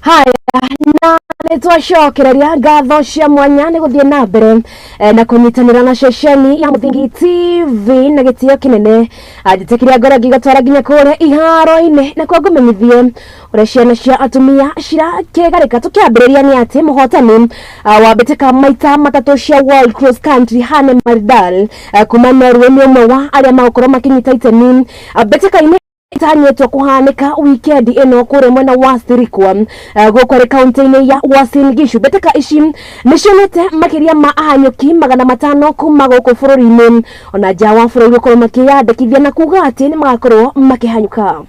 [SPEAKER 1] Haya, na nitwacokereria ngatho cia mwanya nĩ gũthiĩ na mbere na kũnyitanĩra na ceceni ya Mũthingi TV na gĩtĩo kĩnene. Njĩtĩkĩria ngoro ngĩgũtwara nginya kũrĩa iharo-inĩ na kwa ngũmenyithie ũrĩa ciana cia atumia cirakĩgarĩka. Tũkĩambĩrĩria nĩ atĩ mũhotani wa mbĩtĩka maita matatũ cia World Cross Country Hanne Maridal kuma Norway nĩ ũmwe wa arĩa magũkorwo makĩnyita itemi mbĩtĩka-inĩ itanyĩtwo kuhanĩka wikendi ĩno kũrĩa mwena wa Sirikwa gũkũ arĩ kaunti-inĩ ya Uasin Gishu. Mbĩtĩka ici nĩcionete makĩria ma ahanyũki 500 kuma gũkũ bũrũri-inĩ ona nja wa bũrũri gũkorwo makĩyandĩkithia na kuga atĩ nĩ magakorwo makĩhanyũka.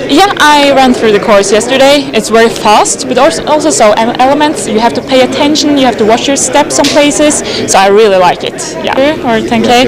[SPEAKER 17] Yeah, I ran through the course yesterday. It's very fast, but also so elements. You have to pay attention, you have to watch your steps some places. So I really like it. Yeah, or 10K,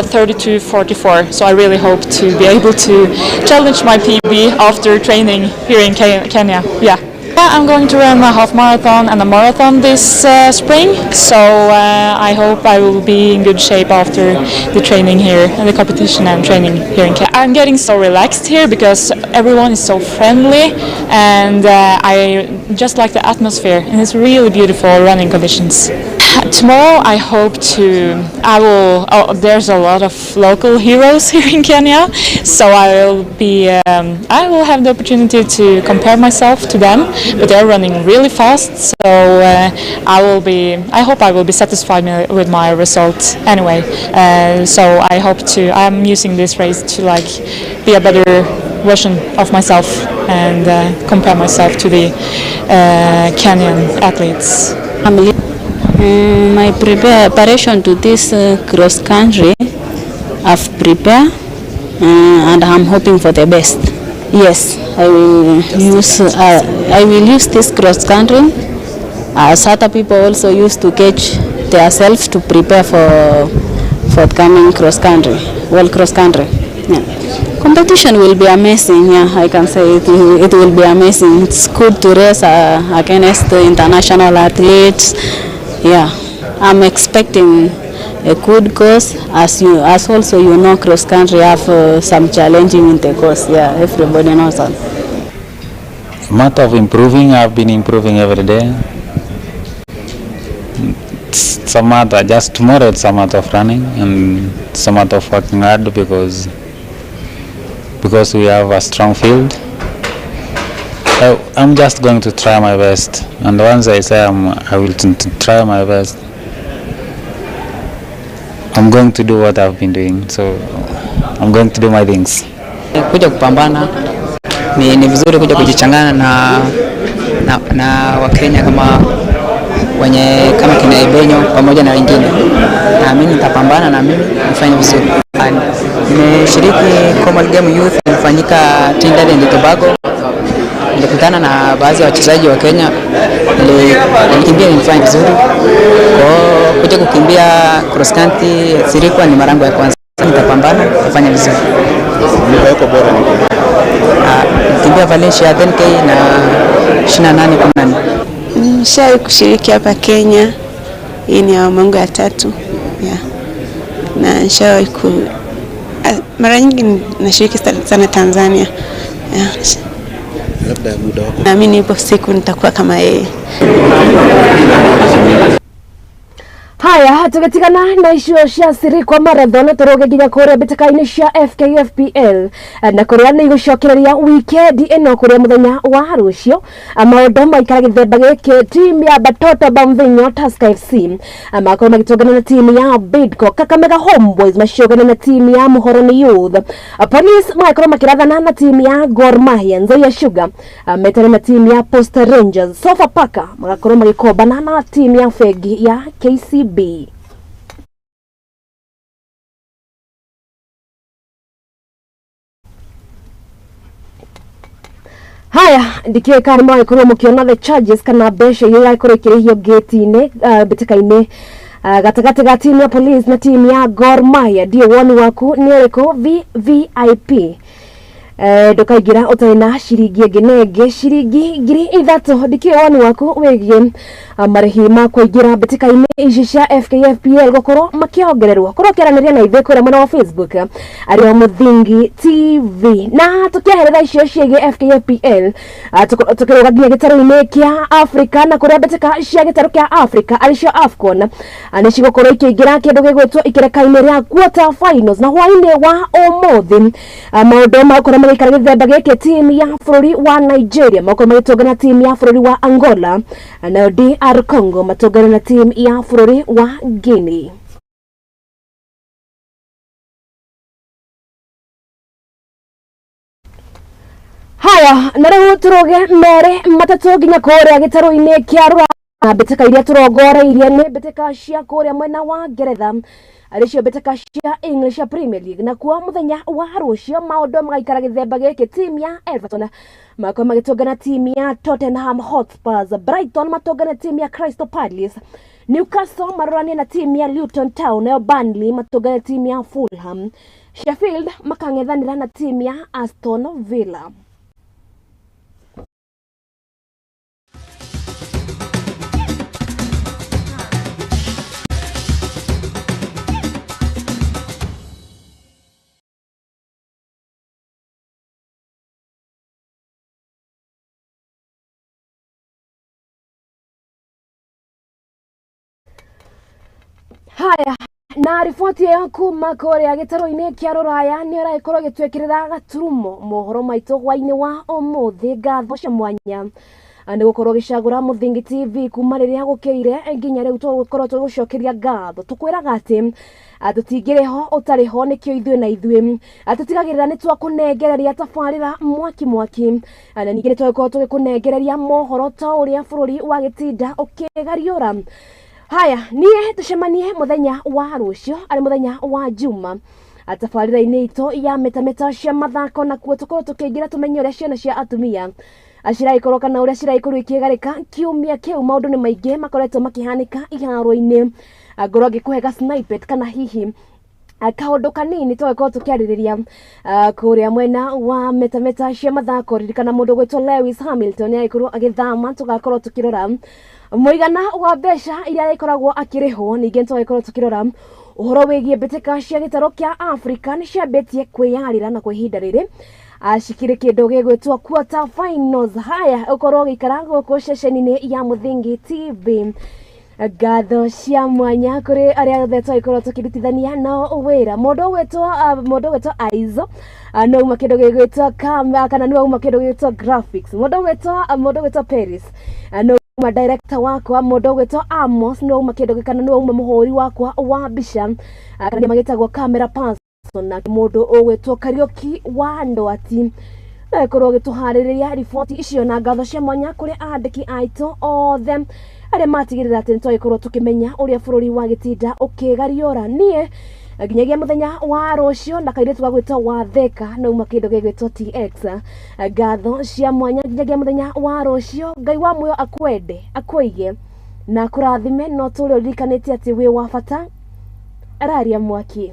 [SPEAKER 17] 32:44. So I really hope to be able to challenge my PB after training here in Kenya. Yeah. I'm going to run a half marathon and a marathon this spring, so I hope I will be in good shape after the training here and the competition and training here in Kenya. I'm getting so relaxed here because everyone is so friendly, and I just like the atmosphere, and it's really beautiful running conditions. Tomorrow I hope to, there's a lot of local heroes here in Kenya, so I will have the opportunity to compare myself to them, but they're running really fast, so I hope I will be satisfied with my result anyway. So I hope to, I'm using this race to like be a better version of myself and compare myself to the Kenyan athletes.
[SPEAKER 18] My preparation to this cross country, I've prepared and I'm hoping for the best. Yes, I will use this cross country as other people also used to catch themselves to prepare for forthcoming cross country, world cross country. Yeah. Competition will be amazing. Yeah, I can say it will be amazing. It's good to race against the international athletes. Yeah, I'm expecting a good course, as also you know, cross country have some challenging in the course. Yeah, everybody knows that.
[SPEAKER 20] Matter of improving, I've been improving every day. It's a matter, just tomorrow it's a matter of running and it's a matter of working hard because we have a strong field. I'm just going to try my best, and once I say I will try my best, I'm going to do what I've been doing, so I'm going to do my things.
[SPEAKER 21] Kuja kupambana ni vizuri kuja kujichangana na Wakenya kama wenye kama kina Ebenyo pamoja na wengine. Na mimi nitapambana na mimi nifanye vizuri.
[SPEAKER 4] Nimeshiriki Common Game Youth ilifanyika Trinidad and Tobago. Nilikutana na baadhi ya wachezaji wa Kenya. Nilikimbia, nilifanya vizuri. Kwa kuja kukimbia cross country Sirikwa ni mara yangu ya kwanza. Nitapambana kufanya vizuri.
[SPEAKER 2] Muda wako bora ni
[SPEAKER 4] Nilikimbia Valencia 10K na 28:14.
[SPEAKER 5] Nimeshawahi kushiriki hapa Kenya. Hii ni awamu yangu ya tatu. Yeah. Na nishawahi ku mara nyingi nashiriki sana Tanzania. Yeah.
[SPEAKER 2] Labda muda wako.
[SPEAKER 5] Naamini ipo siku nitakuwa kama yeye.
[SPEAKER 1] Haya, tugitigana na icio cia Sirikwa Marathon turuge nginya kuria mbĩtĩka-inĩ cia FKFPL na kuria nĩ igũcokereria wikendi ĩno kuria mũthenya wa rũciũ maũndũ maikara gĩthemba gĩkĩ. Timu ya Batoto Bamvinyo Tusker FC makorwo magĩtũngana na timu ya Bidco. Kakamega Homeboys maciũngane na timu ya Muhoroni Youth. Police magakorwo makĩrathana na timu ya Gor Mahia. Nzoia Sugar metane na timu ya Posta Rangers. Sofapaka magakorwo magĩkombana na timu ya bengi ya KCB. Haya, ndikiũĩ kana nĩmwagĩkorwo mũkĩona the charges kana mbeca iria iragĩkorwo ikĩrĩhio gate-inĩ mbĩtĩka-inĩ gatagatĩ ga timu ya Police na timu ya Gor Mahia. Ndiũ woni waku nĩ ũrĩkũ? VVIP ndukaingĩra ũtarĩ na ciringi ĩngĩ na ĩngĩ ciringi 3,000. Ndikiũĩ woni waku wĩgiĩ marĩhi ma kũingĩra mbĩtĩka-inĩ ici cia FKFPL gũkorwo makĩongererwo. Korwo ũkĩaranĩria na ithuĩ kũrĩa mwena wa Facebook arĩ o Mũthingi TV. Na tũkĩeherera icio ciĩgiĩ FKFPL, tũkĩrũga nginya gĩtarũ-inĩ kĩa Africa na kũrĩa mbĩtĩka cia gĩtarũ kĩa Africa arĩ cio AFCON nĩ cigũkorwo ikĩingĩra kĩndũ gĩgwĩtwo ikereka-inĩ rĩa quarter finals. Na hwaĩ-inĩ wa ũmũthĩ maũndũ magũkorwo magĩikara gĩthemba gĩkĩ. Timu ya bũrũri wa Nigeria makorwo magĩtũngana timu ya bũrũri wa Angola, nayo DR Congo matũngana na timu ya bũrũri wa Guinea. Haya, na rĩu tũrũge merĩ matatũ nginya kũrĩa gĩtarũ-inĩ kĩa rũraya. Mbĩtĩka iria tũrongoreirie nĩ mbĩtĩka cia kũrĩa mwena wa Ngeretha arĩ cio mbĩtĩka cia English Premier League. Na kuo mũthenya wa rũciũ maũndũ magaikara gĩthemba gĩkĩ. Timu ya Everton makorwo magĩtũngana timu ya Tottenham Hotspurs. Brighton matũngane timu ya Crystal Palace. Newcastle maroranie na timu ya Luton Town, nayo Burnley matũngane timu ya Fulham. Sheffield makang'ethanĩra na timu ya Aston Villa. Haya, na riboti ĩyo kuma kũrĩa gĩtarũ-inĩ kĩa rũraya nĩ ĩragĩkorwo ĩgĩtwĩkĩrĩra gaturumo mohoro maitũ hwaĩ-inĩ wa ũmũthĩ. Ngatho cia mwanya nĩ gũkorwo gĩcagũra Mũthingi TV kuma rĩrĩa gũkĩire nginya rĩu tũgũkorwo tũgũcokeria ngatho. Tũkwĩraga atĩ tũtingĩrĩ ho ũtarĩ ho, nĩkĩo ithuĩ na ithuĩ tũtigagĩrĩra nĩ twakũnengereria tabarĩra mwaki mwaki, na ningĩ nĩ tũgũkorwo tũgĩkũnengereria mohoro ta ũrĩa bũrũri wa gĩtinda ũkĩgariũra. Haya, niĩ tũcemanie mũthenya wa rũciũ arĩ mũthenya wa Juma tabarĩra-inĩ itũ ya metameta cia mathako, na kuo tũkorwo tũkĩingĩra tũmenye ũrĩa ciana cia atumia ciragĩkorwo kana ũrĩa ciragĩkorwo ikĩgarĩka kiumia kĩu. Maũndũ nĩ maingĩ makoretwo makĩhanĩka iharo-inĩ. Ngorwo ngĩkũhe ga snippet kana hihi kaũndũ kanini tũgĩkorwo tũkĩarĩrĩria kũrĩa mwena wa metameta cia mathako. Ririkana mũndũ gwĩtwo Lewis Hamilton nĩagĩkorwo agĩthama, tũgakorwo tũkĩrora mũigana wa mbeca iria agĩkoragwo akĩrĩhwo. Ningĩ tũgagĩkorwo tũkĩrora ũhoro wĩgiĩ mbĩtĩka cia gĩtarũ kĩa Africa nĩ ciambĩtie kwĩyarĩra na kwa ihinda rĩrĩ cikĩrĩ kĩndũ gĩgwĩtwo quarter finals. Haya, ũkorwo ũgĩikara gũkũ ceceni-inĩ ya Mũthingi TV. Ngatho cia mwanya kũrĩ arĩa othe twagĩkorwo tũkĩrutithania nao wĩra. Mũndũ ũgwĩtwo Aizo no uma kĩndũ gĩgwĩtwo kana nĩwe uma kĩndũ gĩgwĩtwo graphics. Mũndũ ũgwĩtwo Paris no uma director wakwa. Mũndũ ũgwĩtwo Amos no uma kĩndũ kana nĩwe uma mũhũri wakwa wa mbica kana magĩtagwo camera person. Na mũndũ ũgwĩtwo Kariũki wa Ndwati nakorwo gĩtũharĩrĩria riboti icio. Na ngatho cia mwanya kũrĩ andĩki aitũ othe arĩa matigĩrĩra atĩ nĩtwagĩkorwo tũkĩmenya ũrĩa bũrũri wa gĩtinda ũkĩgariũra. Niĩ Nginyagia muthenya wa rũciũ na kairĩtu gagwĩtwo Watheka na uma kĩndũ gĩgwĩtwo TX. Ngatho cia mwanya nginyagia muthenya wa rũciũ. Ngai wa muoyo akwende, akũige na akũrathime, no tũrĩ ũririkanĩte atĩ wĩ wa bata. Araria mwaki.